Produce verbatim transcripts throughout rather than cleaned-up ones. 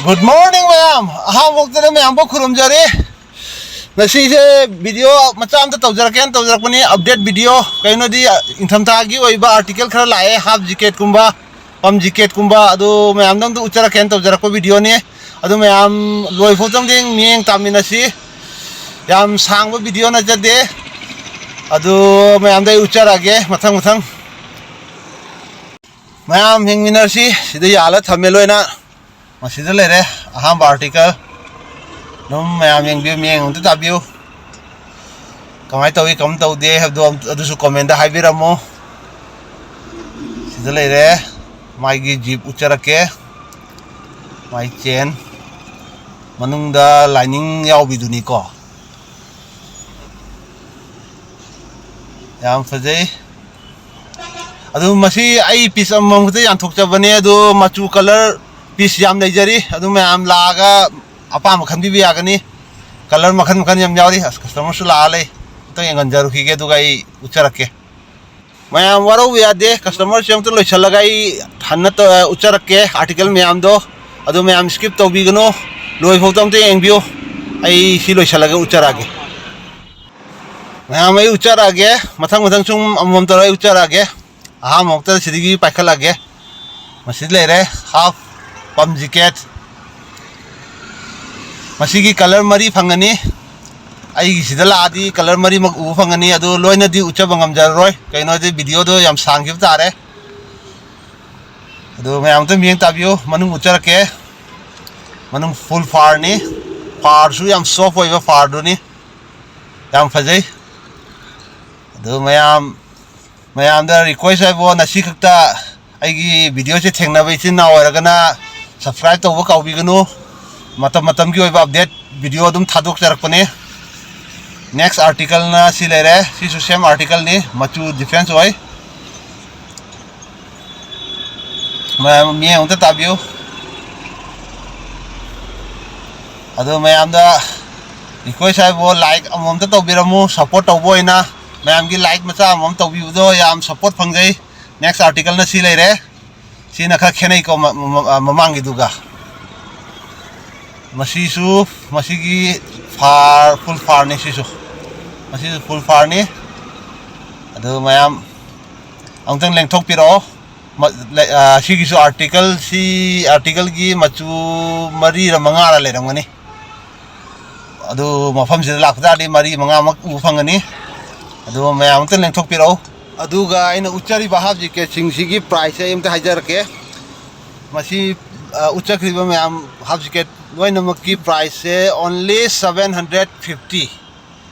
Good morning ꯃꯌꯥꯝ, ꯑꯍꯥꯟꯕ ꯃꯛꯇꯗ ꯃꯌꯥꯝꯕꯨ ꯈꯨꯔꯨꯝꯖꯔꯤ꯫ ꯉꯁꯤꯁꯦ ꯚꯤꯗꯤꯑꯣ ꯃꯆꯥ ꯑꯝꯇ ꯇꯧꯖꯔꯛꯀꯦꯅ ꯇꯧꯖꯔꯛꯄꯅꯤ, ꯑꯞꯗꯦꯠ ꯚꯤꯗꯤꯑꯣ꯫ ꯀꯩꯅꯣꯗꯤ, ꯏꯪꯊꯝꯊꯥꯒꯤ ꯑꯣꯏꯕ ꯑꯥꯔꯇꯤꯀꯜ ꯈꯔ ꯂꯥꯛꯑꯦ, ꯍꯥꯐ ꯖꯤꯀꯦꯠꯀꯨꯝꯕ, ꯄꯝ ꯖꯤꯀꯦꯠꯀꯨꯝꯕ, ꯑꯗꯨ ꯃꯌꯥꯝꯗꯣ ꯑꯝꯇ ꯎꯠꯆꯔꯛꯀꯦꯅ ꯇꯧꯖꯔꯛꯄ ꯚꯤꯗꯤꯑꯣꯅꯤ꯫ ꯑꯗꯨ ꯃꯌꯥꯝ ꯂꯣꯏꯐꯥꯎꯇꯪꯗꯤ ꯃꯤꯠꯌꯦꯡ ꯇꯥꯃꯤꯟꯅꯁꯤ꯫ ꯌꯥꯝ ꯁꯥꯡꯕ ꯚꯤꯗꯤꯑꯣ ꯅꯠꯆꯗꯦ꯫ ꯑꯗꯨ ꯃꯌꯥꯝꯗ ꯑꯩ ꯎꯠꯆꯔꯛꯑꯒꯦ ꯃꯊꯪ ꯃꯊꯪ꯫ ꯃꯌꯥꯝ ꯌꯦꯡꯃꯤꯟꯅꯔꯁꯤ꯫ ꯁꯤꯗ ꯌꯥꯜꯂ ꯊꯝꯃꯦ ꯂꯣꯏꯅ꯫ ꯃꯁꯤꯗ ꯂꯩꯔꯦ ꯑꯍꯥꯟꯕ ꯑꯥꯔꯇꯤꯀꯜ꯫ ꯑꯗꯨꯝ ꯃꯌꯥꯝ ꯌꯦꯡꯕꯤꯌꯨ, ꯃꯤꯠꯌꯦꯡ ꯑꯝꯇ ꯇꯥꯕꯤꯌꯨ꯫ ꯀꯃꯥꯏꯅ ꯇꯧꯏ, ꯀꯃꯥꯏꯅ ꯇꯧꯗꯦ ꯍꯥꯏꯕꯗꯣ ꯑꯝ-, ꯑꯗꯨꯁꯨ ꯀꯣꯃꯦꯟꯗ ꯍꯥꯏꯕꯤꯔꯝꯃꯣ꯫ ꯁꯤꯗ ꯂꯩꯔꯦ, ꯃꯥꯒꯤ ꯖꯤꯞ ꯎꯠꯆꯔꯛꯀꯦ꯫ ꯃꯥꯏ ꯆꯦꯟ ꯃꯅꯨꯡꯗ ꯂꯥꯏꯅꯤꯡ ꯌꯥꯎꯕꯤꯗꯨꯅꯤꯀꯣ꯫ ꯌꯥꯝ ꯐꯖꯩ꯫ ꯑꯗꯨ ꯃꯁꯤ ꯑꯩ ꯄꯤꯁ ꯑꯃꯃꯝ ꯈꯛꯇ ꯌꯥꯟꯊꯣꯛꯆꯕꯅꯦ꯫ ꯑꯗꯣ ꯃꯆꯨ ꯀꯂꯔ ꯄꯤꯁ ꯌꯥꯝ ꯂꯩꯖꯔꯤ꯫ ꯑꯗꯨ ꯃꯌꯥꯝ ꯂꯥꯛꯑꯒ ꯑꯄꯥꯝꯕ ꯈꯟꯕꯤꯕ ꯌꯥꯒꯅꯤ꯫ ꯀꯂꯔ ꯃꯈꯜ ꯃꯈꯜ ꯌꯥꯝ ꯌꯥꯎꯔꯤ꯫ ꯑꯁ, ꯀꯁꯇꯃꯔꯁꯨ ꯂꯥꯛꯑ ꯂꯩ꯫ ꯑꯝꯇ ꯌꯦꯡꯍꯟꯖꯔꯨꯈꯤꯒꯦ, ꯑꯗꯨꯒ ꯑꯩ ꯎꯠꯆꯔꯛꯀꯦ꯫ ꯃꯌꯥꯝ ꯋꯥꯔꯧꯕ ꯌꯥꯗꯦ, ꯀꯁꯇꯃꯔꯁꯦ ꯑꯝꯇ ꯂꯣꯏꯁꯤꯜꯂꯒ ꯑꯩ ꯍꯟꯅ ꯇ-, ꯎꯠꯆꯔꯛꯀꯦ ꯑꯥꯔꯇꯤꯀꯜ ꯃꯌꯥꯝꯗꯣ꯫ ꯑꯗꯨ ꯃꯌꯥꯝ ꯁ꯭ꯀꯤꯞ ꯇꯧꯕꯤꯒꯅꯨ, ꯂꯣꯏꯐꯥꯎꯇ ꯑꯝꯇ ꯌꯦꯡꯕꯤꯌꯨ꯫ ꯑꯩ ꯁꯤ ꯂꯣꯏꯁꯤꯜꯂꯒ ꯎꯠꯆꯔꯛꯑꯒꯦ꯫ ꯃꯌꯥꯝ ꯑꯩ ꯎꯠꯆꯔꯛꯑꯒꯦ, ꯃꯊꯪ ꯃꯊꯪ ꯁꯨꯝ ꯑꯃꯃꯝ ꯇꯧꯔꯒ ꯑꯩ ꯎꯠꯆꯔꯛꯑꯒꯦ꯫ ꯑꯍꯥꯟꯕ ꯃꯛꯇꯗ ꯁꯤꯗꯒꯤ ꯄꯥꯏꯈꯠꯂꯛꯑꯒꯦ꯫ ꯃꯁꯤꯗ ꯂꯩꯔꯦ, ꯍꯥꯐ ꯄꯝ ꯖꯤꯀꯦꯠ꯫ ꯃꯁꯤꯒꯤ ꯀꯂꯔ ꯃꯔꯤ ꯐꯪꯒꯅꯤ꯫ ꯑꯩꯒꯤꯁꯤꯗ ꯂꯥꯛꯑꯗꯤ ꯀꯂꯔ ꯃꯔꯤꯃꯛ ꯎꯕ ꯐꯪꯒꯅꯤ, ꯑꯗꯨ ꯂꯣꯏꯅꯗꯤ ꯎꯠꯆꯕ ꯉꯝꯖꯔꯔꯣꯏ, ꯀꯩꯅꯣꯗꯤ ꯚꯤꯗꯤꯑꯣꯗꯣ ꯌꯥꯝ ꯁꯥꯡꯈꯤꯕ ꯇꯥꯔꯦ꯫ ꯑꯗꯨ ꯃꯌꯥꯝ ꯑꯝꯇ ꯃꯤꯠꯌꯦꯡ ꯇꯥꯕꯤꯌꯨ, ꯃꯅꯨꯡ ꯎꯠꯆꯔꯛꯀꯦ꯫ ꯃꯅꯨꯡ ꯐꯨꯜ ꯐꯥꯔꯅꯤ, ꯐꯥꯔꯁꯨ ꯌꯥꯝ ꯁꯣꯐ ꯑꯣꯏꯕ ꯐꯥꯔꯗꯨꯅꯤ, ꯌꯥꯝ ꯐꯖꯩ꯫ ꯑꯗꯨ ꯃꯌꯥꯝ, ꯃꯌꯥꯝꯗ ꯔꯤꯀ꯭ꯋꯦꯁ ꯍꯥꯏꯕꯨ, ꯉꯁꯤ ꯈꯛꯇ ꯑꯩꯒꯤ ꯚꯤꯗꯤꯑꯣꯁꯦ ꯊꯦꯡꯅꯕ ꯏꯆꯤꯟ ꯏꯅꯥꯎ ꯑꯣꯏꯔꯒꯅ ꯁꯕꯁꯀ꯭ꯔꯥꯏꯕ ꯇꯧꯕ ꯀꯥꯎꯕꯤꯒꯅꯨ꯫ ꯃꯇꯝ ꯃꯇꯝꯒꯤ ꯑꯣꯏꯕ ꯑꯞꯗꯦꯠ ꯚꯤꯗꯤꯑꯣ ꯑꯗꯨꯝ ꯊꯥꯗꯣꯛꯆꯔꯛꯄꯅꯤ꯫ ꯅꯦꯛꯁ ꯑꯥꯔꯇꯤꯀꯜꯅ ꯁꯤ ꯂꯩꯔꯦ, ꯁꯤꯁꯨ ꯁꯦꯝ ꯑꯥꯔꯇꯤꯀꯜꯅꯤ, ꯃꯆꯨ ꯗꯤꯐ꯭ꯔꯦꯟꯁ ꯑꯣꯏ꯫ ꯃꯌꯥꯝ ꯃꯤꯠꯌꯦꯡ ꯑꯝꯇ ꯇꯥꯕꯤꯌꯨ꯫ ꯑꯗꯣ ꯃꯌꯥꯝꯗ ꯔꯤꯀ꯭ꯋꯦꯁ ꯍꯥꯏꯕꯨ, ꯂꯥꯏꯛ ꯑꯃꯃꯝꯇ ꯇꯧꯕꯤꯔꯝꯃꯨ, ꯁꯞꯄꯣꯔꯠ ꯇꯧꯕ ꯑꯣꯏꯅ꯫ ꯃꯌꯥꯝꯒꯤ ꯂꯥꯏꯛ ꯃꯆꯥ ꯑꯃꯃꯝ ꯇꯧꯕꯤꯕꯗꯣ ꯌꯥꯝ ꯁꯞꯄꯣꯔꯠ ꯐꯪꯖꯩ꯫ ꯅꯦꯛꯁ ꯑꯥꯔꯇꯤꯀꯜꯅ ꯁꯤ ꯂꯩꯔꯦ꯫ ꯁꯤꯅ ꯈꯔ ꯈꯦꯠꯅꯩꯀꯣ ꯃ-, ꯃ-, ꯃ-, ꯃꯃꯥꯡꯒꯤꯗꯨꯒ꯫ ꯃꯁꯤꯁꯨ, ꯃꯁꯤꯒꯤ ꯐꯥꯔ, ꯐꯨꯜ ꯐꯥꯔꯅꯤ ꯁꯤꯁꯨ꯫ ꯃꯁꯤꯁꯨ ꯐꯨꯜ ꯐꯥꯔꯅꯤ꯫ ꯑꯗꯨ ꯃꯌꯥꯝ ꯑꯃꯨꯛꯇꯪ ꯂꯦꯡꯊꯣꯛꯄꯤꯔꯛꯑꯣ꯫ ꯃ-, ꯂꯩ-, ꯑ, ꯁꯤꯒꯤꯁꯨ ꯑꯥꯔꯇꯤꯀꯜ, ꯁꯤ ꯑꯥꯔꯇꯤꯀꯜꯒꯤ ꯃꯆꯨ ꯃꯔꯤꯔ ꯃꯉꯥꯔ ꯂꯩꯔꯝꯒꯅꯤ꯫ ꯑꯗꯨ ꯃꯐꯝꯁꯤꯗ ꯂꯥꯛꯄ ꯇꯥꯔꯗꯤ ꯃꯔꯤ ꯃꯉꯥꯃꯛ ꯎꯕ ꯐꯪꯒꯅꯤ꯫ ꯑꯗꯨ ꯃꯌꯥꯝ ꯑꯝꯇ ꯂꯦꯡꯊꯣꯛꯄꯤꯔꯛꯎ꯫ ꯑꯗꯨꯒ ꯑꯩꯅ ꯎꯠꯆꯔꯤꯕ ꯍꯥꯐ ꯖꯤꯀꯦꯠꯁꯤꯡꯁꯤꯒꯤ ꯄ꯭ꯔꯥꯏꯁꯁꯦ ꯑꯩ ꯑꯝꯇ ꯍꯥꯏꯖꯔꯛꯀꯦ꯫ ꯃꯁꯤ, ꯑ, ꯎꯠꯆꯈ꯭ꯔꯤꯕ ꯃꯌꯥꯝ ꯍꯥꯐ ꯖꯤꯀꯦꯠ ꯂꯣꯏꯅꯃꯛꯀꯤ ꯄ꯭ꯔꯥꯏꯁꯁꯦ only seven hundred fifty,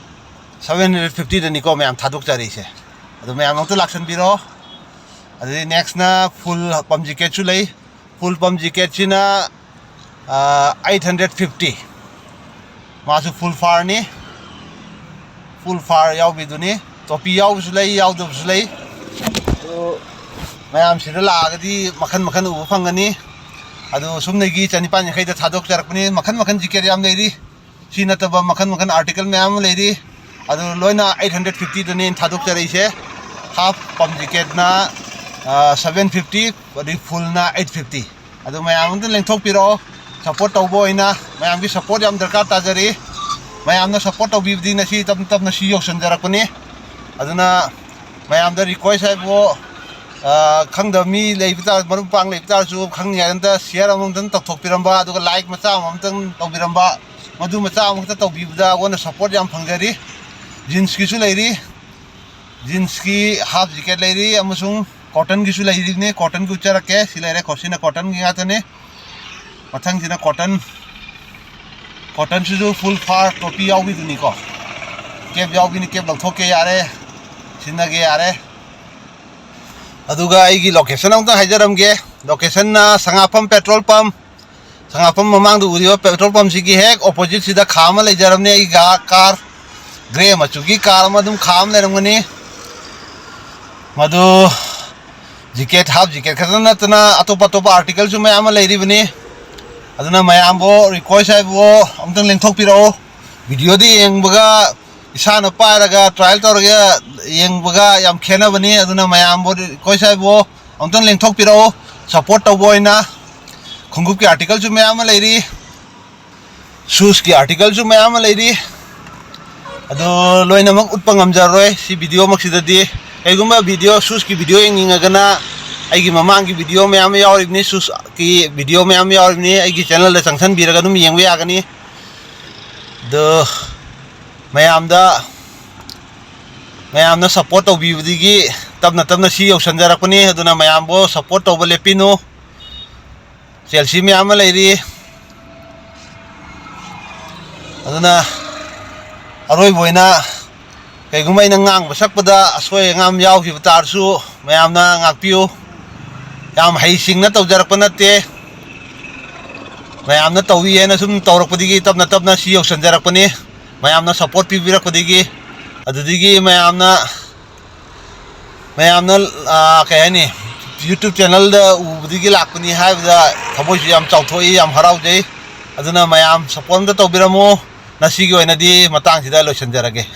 seven hundred fiftyꯗꯅꯤꯀꯣ ꯃꯌꯥꯝ ꯊꯥꯗꯣꯛꯆꯔꯤꯁꯦ꯫ ꯑꯗꯣ ꯃꯌꯥꯝ ꯑꯝꯇ ꯂꯥꯛꯁꯟꯕꯤꯔꯣ꯫ ꯑꯗꯨꯗꯩ ꯅꯦꯛꯁꯅ ꯐꯨꯜ ꯄꯝ ꯖꯤꯀꯦꯠꯁꯨ ꯂꯩ꯫ ꯐꯨꯜ ꯄꯝ ꯖꯤꯀꯦꯠꯁꯤꯅ, ꯑ, eight hundred fifty꯫ ꯃꯥꯁꯨ ꯐꯨꯜ ꯐꯥꯔꯅꯤ꯫ ꯐꯨꯜ ꯐꯥꯔ ꯌꯥꯎꯕꯤꯗꯨꯅꯤ꯫ ꯇꯣꯄꯤ ꯌꯥꯎꯕꯁꯨ ꯂꯩ, ꯌꯥꯎꯗꯕꯁꯨ ꯂꯩ꯫ ꯑꯗꯨ ꯃꯌꯥꯝꯁꯤꯗ ꯂꯥꯛꯑꯒꯗꯤ ꯃꯈꯟ ꯃꯈꯟ ꯎꯕ ꯐꯪꯒꯅꯤ꯫ ꯑꯗꯨ ꯁꯨꯞꯅꯒꯤ ꯆꯅꯤꯄꯥꯟ ꯌꯥꯡꯈꯩꯗ ꯊꯥꯗꯣꯛꯆꯔꯛꯄꯅꯤ꯫ ꯃꯈꯟ ꯃꯈꯟ ꯖꯤꯀꯦꯠ ꯌꯥꯝ ꯂꯩꯔꯤ꯫ ꯁꯤ ꯅꯠꯇꯕ ꯃꯈꯟ ꯃꯈꯟ ꯑꯥꯔꯇꯤꯀꯜ ꯃꯌꯥꯝ ꯑꯃ ꯂꯩꯔꯤ꯫ ꯑꯗꯨ ꯂꯣꯏꯅ eight hundred fiftyꯗꯅꯤ ꯑꯩꯅ ꯊꯥꯗꯣꯛꯆꯔꯛꯏꯁꯦ꯫ ꯍꯥꯐ ꯄꯝ ꯖꯤꯀꯦꯠꯅ, ꯑ, seven fifty, ꯑꯗꯩ ꯐꯨꯜꯅ eight fifty꯫ ꯑꯗꯨ ꯃꯌꯥꯝ ꯑꯝꯇ ꯂꯦꯡꯊꯣꯛꯄꯤꯔꯛꯑꯣ꯫ ꯁꯞꯄꯣꯔꯠ ꯇꯧꯕ ꯑꯣꯏꯅ ꯃꯌꯥꯝꯒꯤ ꯁꯞꯄꯣꯔꯠ ꯌꯥꯝ ꯗꯔꯀꯥꯔ ꯇꯥꯖꯔꯤ꯫ ꯃꯌꯥꯝꯅ ꯁꯞꯄꯣꯔꯠ ꯇꯧꯕꯤꯕꯗꯤ ꯉꯁꯤ ꯇꯞꯅ ꯇꯞꯅ ꯁꯤ ꯌꯧꯁꯟꯖꯔꯛꯄꯅꯤ꯫ ꯑꯗꯨꯅ ꯃꯌꯥꯝꯗ ꯔꯤꯀ꯭ꯋꯦꯁ ꯍꯥꯏꯕꯨ, ꯑ, ꯈꯪꯗꯕ ꯃꯤ ꯂꯩꯕ ꯇꯥꯔ-, ꯃꯔꯨꯞ ꯃꯄꯥꯡ ꯂꯩꯕ ꯇꯥꯔꯁꯨ ꯈꯪꯅꯤꯡꯉꯥꯏ ꯑꯝꯇ ꯁꯤꯌꯔ ꯑꯃꯃꯝꯇꯪ ꯇꯧꯊꯣꯛꯄꯤꯔꯝꯕ, ꯑꯗꯨꯒ ꯂꯥꯏꯛ ꯃꯆꯥ ꯑꯃꯃꯝꯇꯪ ꯇꯧꯕꯤꯔꯝꯕ, ꯃꯗꯨ ꯃꯆꯥ ꯑꯃꯈꯛꯇ ꯇꯧꯕꯤꯕꯗ ꯑꯩꯉꯣꯟꯗ ꯁꯞꯄꯣꯔꯠ ꯌꯥꯝ ꯐꯪꯖꯔꯤ꯫ ꯖꯤꯟꯁꯀꯤꯁꯨ ꯂꯩꯔꯤ, ꯖꯤꯟꯁꯀꯤ ꯍꯥꯐ ꯖꯤꯀꯦꯠ ꯂꯩꯔꯤ, ꯑꯃꯁꯨꯡ ꯀꯣꯇꯟꯒꯤꯁꯨ ꯂꯩꯔꯤꯕꯅꯤ꯫ ꯀꯣꯇꯟꯒꯤ ꯎꯠꯆꯔꯛꯀꯦ꯫ ꯁꯤ ꯂꯩꯔꯦ, ꯀꯣ-, ꯁꯤꯅ ꯀꯣꯇꯟꯒꯤ ꯉꯥꯛꯇꯅꯤ꯫ ꯃꯊꯪꯁꯤꯅ ꯀꯣꯇꯟ, ꯀꯣꯇꯟꯁꯤꯁꯨ ꯐꯨꯜ ꯐꯥꯔ ꯇꯣꯄꯤ ꯌꯥꯎꯕꯤꯗꯨꯅꯤꯀꯣ꯫ ꯀꯦꯞ ꯌꯥꯎꯕꯤꯅꯤ, ꯀꯦꯞ ꯂꯧꯊꯣꯛꯀꯦ ꯌꯥꯔꯦ, ꯁꯤꯟꯅꯒꯦ ꯌꯥꯔꯦ꯫ ꯑꯗꯨꯒ ꯑꯩꯒꯤ ꯂꯣꯀꯦꯁꯟ ꯑꯃꯨꯛꯇꯪ ꯍꯥꯏꯖꯔꯝꯒꯦ꯫ ꯂꯣꯀꯦꯁꯟꯅ ꯁꯉꯥꯐꯝ ꯄꯦꯇ꯭ꯔꯣꯜ ꯄꯝ, ꯁꯉꯥꯐꯝ ꯃꯃꯥꯡꯗ ꯎꯔꯤꯕ ꯄꯦꯇ꯭ꯔꯣꯜ ꯄꯝꯁꯤꯒꯤ ꯍꯦꯛ ꯑꯣꯄꯣꯖꯤꯠꯁꯤꯗ ꯈꯥꯝꯃ ꯂꯩꯖꯔꯕꯅꯤ꯫ ꯑꯩꯒꯤ ꯒꯥ-, ꯀꯥꯔ ꯒ꯭ꯔꯦ ꯃꯆꯨꯒꯤ ꯀꯥꯔ ꯑꯃ ꯑꯗꯨꯝ ꯈꯥꯝꯃ ꯂꯩꯔꯝꯒꯅꯤ꯫ ꯃꯗꯨ ꯖꯤꯀꯦꯠ, ꯍꯥꯐ ꯖꯤꯀꯦꯠ ꯈꯛꯇ ꯅꯠꯇꯅ ꯑꯇꯣꯞ ꯑꯇꯣꯞꯄ ꯑꯥꯔꯇꯤꯀꯜꯁꯨ ꯃꯌꯥꯝ ꯑꯃ ꯂꯩꯔꯤꯕꯅꯤ꯫ ꯑꯗꯨꯅ ꯃꯌꯥꯝꯕꯨ ꯔꯤꯀ꯭ꯋꯦꯁ ꯍꯥꯏꯕꯨ ꯑꯃꯨꯛꯇꯪ ꯂꯦꯡꯊꯣꯛꯄꯤꯔꯛꯑꯣ꯫ ꯚꯤꯗꯤꯑꯣꯗ ꯌꯦꯡꯕꯒ, ꯏꯁꯥꯅ ꯄꯥꯏꯔꯒ ꯇ꯭ꯔꯥꯏꯌꯦꯜ ꯇꯧꯔꯒ ꯌꯦꯡꯕꯒ ꯌꯥꯝ ꯈꯦꯠꯅꯕꯅꯤ꯫ ꯑꯗꯨꯅ ꯃꯌꯥꯝꯕꯨ ꯔꯤꯀ꯭ꯋꯦꯁ ꯍꯥꯏꯕꯨ ꯑꯃꯨꯛꯇꯪ ꯂꯦꯡꯊꯣꯛꯄꯤꯔꯛꯑꯣ꯫ ꯁꯞꯄꯣꯔꯠ ꯇꯧꯕ ꯑꯣꯏꯅ ꯈꯣꯡꯎꯞꯀꯤ ꯑꯥꯔꯇꯤꯀꯜꯁꯨ ꯃꯌꯥꯝ ꯑꯃ ꯂꯩꯔꯤ꯫ ꯁꯨꯁꯀꯤ ꯑꯥꯔꯇꯤꯀꯜꯁꯨ ꯃꯌꯥꯝ ꯑꯃ ꯂꯩꯔꯤ, ꯑꯗꯣ ꯂꯣꯏꯅꯃꯛ ꯎꯠꯄ ꯉꯝꯖꯔꯣꯏ ꯁꯤ ꯚꯤꯗꯤꯑꯣꯃꯛꯁꯤꯗꯗꯤ꯫ ꯀꯩꯒꯨꯝꯕ ꯚꯤꯗꯤꯑꯣ, ꯁꯨꯁꯀꯤ ꯚꯤꯗꯤꯑꯣ ꯌꯦꯡꯅꯤꯡꯉꯒꯅ ꯑꯩꯒꯤ ꯃꯃꯥꯡꯒꯤ ꯚꯤꯗꯤꯑꯣ ꯃꯌꯥꯝ ꯑꯃ ꯌꯥꯎꯔꯤꯕꯅꯤ, ꯁꯨꯁꯀꯤ ꯚꯤꯗꯤꯑꯣ ꯃꯌꯥꯝ ꯑꯃ ꯌꯥꯎꯔꯤꯕꯅꯤ, ꯑꯩꯒꯤ ꯆꯦꯅꯦꯜꯗ ꯆꯪꯁꯟꯕꯤꯔꯒ ꯑꯗꯨꯝ ꯌꯦꯡꯕ ꯌꯥꯒꯅꯤ꯫ ꯑꯗꯣ ꯃꯌꯥꯝꯗ ꯃꯌꯥꯝꯅ ꯁꯞꯄꯣꯔꯠ ꯇꯧꯕꯤꯕꯗꯒꯤ ꯇꯞꯅ ꯇꯞꯅ ꯁꯤ ꯌꯧꯁꯟꯖꯔꯛꯄꯅꯤ꯫ ꯑꯗꯨꯅ ꯃꯌꯥꯝꯕꯨ ꯁꯞꯄꯣꯔꯠ ꯇꯧꯕ ꯂꯦꯞꯄꯤꯅꯨ꯫ ꯆꯦꯜꯁꯤ ꯃꯌꯥꯝ ꯑꯃ ꯂꯩꯔꯤ꯫ ꯑꯗꯨꯅ ꯑꯔꯣꯏꯕ ꯑꯣꯏꯅ ꯀꯩꯒꯨꯝꯕ ꯑꯩꯅ ꯉꯥꯡꯕ ꯁꯛꯄꯗ ꯑꯁꯣꯏ ꯑꯉꯥꯝ ꯌꯥꯎꯈꯤꯕ ꯇꯥꯔꯁꯨ ꯃꯌꯥꯝꯅ ꯉꯥꯛꯄꯤꯌꯨ꯫ ꯌꯥꯝ ꯍꯩꯁꯤꯡꯅ ꯇꯧꯖꯔꯛꯄ ꯅꯠꯇꯦ, ꯃꯌꯥꯝꯅ ꯇꯧꯏ ꯍꯥꯏꯅ ꯁꯨꯝ ꯇꯧꯔꯛꯄꯗꯒꯤ ꯇꯞꯅ ꯇꯞꯅ ꯁꯤ ꯌꯧꯁꯟꯖꯔꯛꯄꯅꯤ꯫ ꯃꯌꯥꯝꯅ ꯁꯞꯄꯣꯔꯠ ꯄꯤꯕꯤꯔꯛꯄꯗꯒꯤ, ꯑꯗꯨꯗꯒꯤ ꯃꯌꯥꯝꯅ ꯃꯌꯥꯝꯅ, ꯑꯥ, ꯀꯩ ꯍꯥꯏꯅꯤ, YouTube ꯆꯦꯅꯦꯜꯗ ꯎꯕꯗꯒꯤ ꯂꯥꯛꯄꯅꯤ ꯍꯥꯏꯕꯗ ꯊꯃꯣꯏꯁꯨ ꯌꯥꯝ ꯆꯥꯎꯊꯣꯛꯏ, ꯌꯥꯝ ꯍꯔꯥꯎꯖꯩ꯫ ꯑꯗꯨꯅ ꯃꯌꯥꯝ ꯁꯞꯄꯣꯔꯠ ꯑꯝꯇ ꯇꯧꯕꯤꯔꯝꯃꯨ꯫ ꯉꯁꯤꯒꯤ ꯑꯣꯏꯅꯗꯤ ꯃꯇꯥꯡꯁꯤꯗ ꯂꯣꯏꯁꯤꯟꯖꯔꯒꯦ꯫